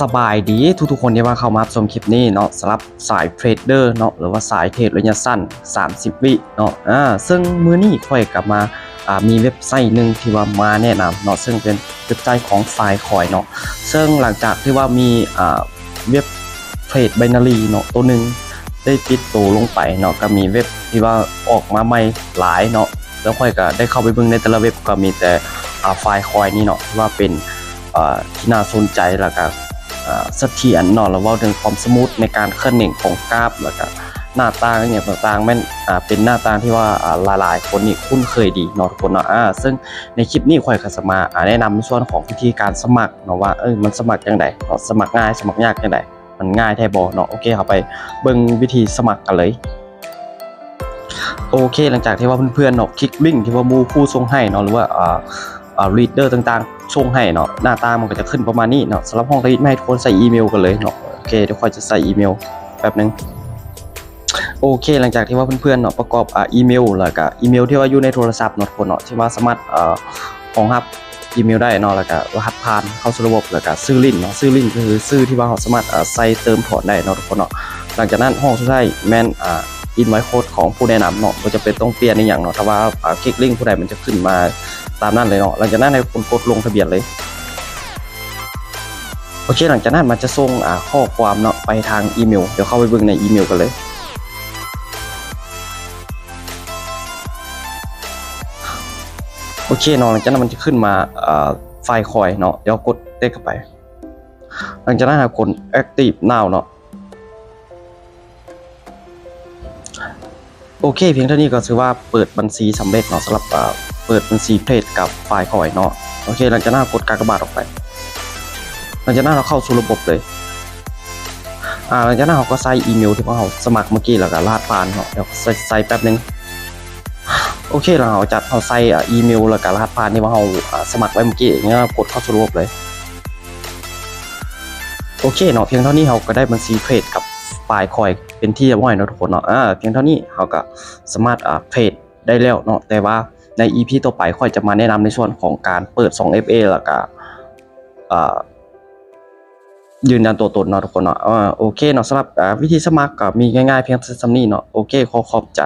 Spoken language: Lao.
ສະບາຍດີທຸກໆຄົນທີ່ວ່າເຂົ້າມາຮັບຊົມຄລິບນີ້ເນາະ ສຳລັບສາຍເທຣດເດີເນາະ ຫຼືວ່າສາຍເທຣດໄລຍະສັ້ນສາມສິບວິເນາະ. ອາ ເຊິ່ງມື້ນີ້ຂ້ອຍກໍມາ ອາ ມີເວັບໄຊໜຶ່ງທີ່ວ່າມາແນະນຳເນາະ ເຊິ່ງເປັນເວັບໄຊຂອງ Filecoin ເນາະ. ເຊິ່ງຫຼັງຈາກທີ່ວ່າມີ ອາ ເວັບເທຣດ Binary ເນາະ ໂຕໜຶ່ງໄດ້ປິດໂຕລົງໄປເນາະ ກໍມີເວັບທີ່ວ່າອອກມາໃໝ່ຫຼາຍເນາະ ແລ້ວຂ້ອຍກໍໄດ້ເຂົ້າໄປເບິ່ງໃນແຕ່ລະເວັບ ກໍມີແຕ່ ອາ Filecoin ນີ້ເນາະ ທີ່ວ່າເປັນ ອາ ທີ່ໜ້າສົນໃຈ ແລ້ວກະ ອາ ສະຖຽນເນາະ ແລ້ວເວົ້າເຖິງຄວາມສະມູດໃນການເຄື່ອນເໜັງຂອງກາບ ແລ້ວກະໜ້າຕ່າງອີ່ຫຍັງຕ່າງໆ ແມ່ນ ອາ ເປັນໜ້າຕ່າງທີ່ວ່າ ອາ ຫຼາຍໆຄົນນີ້ຄຸ້ນເຄີຍດີເນາະທຸກຄົນເນາະ. ອາ ເຊິ່ງໃນຄລິບນີ້ຂ້ອຍກໍຈະມາ ອາ ແນະນຳໃນສ່ວນຂອງວິທີການສະໝັກເນາະ ວ່າ ເອີ ມັນສະໝັກຈັ່ງໃດເນາະ ສະໝັກງ່າຍ ສະໝັກຍາກຈັ່ງໃດ ມັນງ່າຍແທ້ບໍ່ເນາະ. ໂອເຄ ເຮົາໄປເບິ່ງວິທີສະໝັກກັນເລີຍ. ໂອເຄ ຫຼັງຈາກທີ່ວ່າເພື່ອນໆເນາະ ຄລິກລິ້ງທີ່ວ່າໝູ່ຄູ່ສົ່ງໃຫ້ເນາະ ຫຼືວ່າ ອາ ອາ ລີດເດີຕ່າງໆສົ່ງໃຫ້ເນາະ ໜ້າຕາມັນກໍຈະຂຶ້ນປະມານນີ້ເນາະ. ສຳລັບຫ້ອງທະວິດ ມາໃຫ້ທຸກຄົນໃສ່ອີເມວກັນເລີຍເນາະ. ໂອເຄ ດຽວຂ້ອຍຈະໃສ່ອີເມວແປັບໜຶ່ງ. ໂອເຄ ຫຼັງຈາກທີ່ວ່າເພື່ອນໆເນາະ ປະກອບ ອາ ອີເມວ ແລ້ວກະອີເມວທີ່ວ່າຢູ່ໃນໂທລະສັບເນາະ ທຸກຄົນເນາະ ທີ່ວ່າສາມາດ ເອີ ຮອງຮັບອີເມວໄດ້ເນາະ ແລ້ວກະລະຫັດຜ່ານເຂົ້າສູ່ລະບົບ ແລ້ວກະຊື່ຫຼິ້ນເນາະ ຊື່ຫຼິ້ນກໍຄືຊື່ທີ່ວ່າເຮົາສາມາດ ເອີ ໃສ່ເຕີມຖອນໄດ້ເນາະ ທຸກຄົນເນາະ. ຫຼັງຈາກນັ້ນຫ້ອງສຸດທ້າຍແມ່ນ ອາ ອິນໄວໂຄດຂອງຜູ້ແນະນຳເນາະ ບໍ່ຈຳເປັນຕ້ອງປ່ຽນອີ່ຫຍັງເນາະ ຖ້າວ່າ ອາ ຄລິກລິ້ງຜູ້ໃດມັນຈະຂຶ້ນມາຕາມນັ້ນເລີຍເນາະ. ຫຼັງຈາກນັ້ນໃຫ້ຄົນກົດລົງທະບຽນເລີຍ. ໂອເຄ ຫຼັງຈາກນັ້ນມັນຈະສົ່ງ ອາ ຂໍ້ຄວາມເນາະໄປທາງອີເມວ ດຽວເຂົ້າໄປເບິ່ງໃນອີເມວກັນເລີຍ. ໂອເຄເນາະ ຫຼັງຈາກນັ້ນມັນຈະຂຶ້ນມາ ອາ Filecoin ເນາະ ດຽວກົດເຕັກເຂົ້າໄປ. ຫຼັງຈາກນັ້ນເຮົາກົດ Active Now ເນາະ. ໂອເຄ ພຽງເທົ່ານີ້ກໍຖືວ່າເປີດບັນຊີສຳເລັດເນາະ ສຳລັບ ເອີ ເປີດບັນຊີເທຣດກັບ Filecoin ເນາະ. ໂອເຄ ຫຼັງຈາກນັ້ນເຮົາກົດກາກະບາດອອກໄປ. ຫຼັງຈາກນັ້ນເຮົາເຂົ້າສູ່ລະບົບເລີຍ. ອາ ຫຼັງຈາກນັ້ນເຮົາກໍໃສ່ອີເມວທີ່ພວກເຮົາສະໝັກເມື່ອກີ້ ແລ້ວກໍລະຫັດຜ່ານເນາະ ດຽວໃສ່ ໃສ່ແປັບໜຶ່ງ. ໂອເຄ ຫຼັງເຮົາຈາກເຮົາໃສ່ ອາ ອີເມວ ແລ້ວກໍລະຫັດຜ່ານທີ່ວ່າເຮົາ ອາ ສະໝັກໄວ້ເມື່ອກີ້ ແລ້ວກົດເຂົ້າສູ່ລະບົບເລີຍ. ໂອເຄເນາະ ພຽງເທົ່ານີ້ເຮົາກໍໄດ້ບັນຊີເທຣດກັບ Filecoin ເປັນທີ່ຮຽບຮ້ອຍເນາະ ທຸກຄົນເນາະ. ອາ ພຽງເທົ່ານີ້ເຮົາກໍສາມາດ ອາ ເທຣດໄດ້ແລ້ວເນາະ ແຕ່ວ່າໃນອີພີຕໍ່ໄປຂ້ອຍຈະມາແນະນຳໃນສ່ວນຂອງການເປີດ ສອງເອັຟເອ ແລ້ວກໍ ອາ ຢືນຢັນຕົວຕົນເນາະ ທຸກຄົນເນາະ. ອາ ໂອເຄເນາະ ສຳລັບ ອາ ວິທີສະໝັກກໍມີງ່າຍໆພຽງສ່ຳນີ້ເນາະ. ໂອເຄ ຂໍຂອບໃຈ.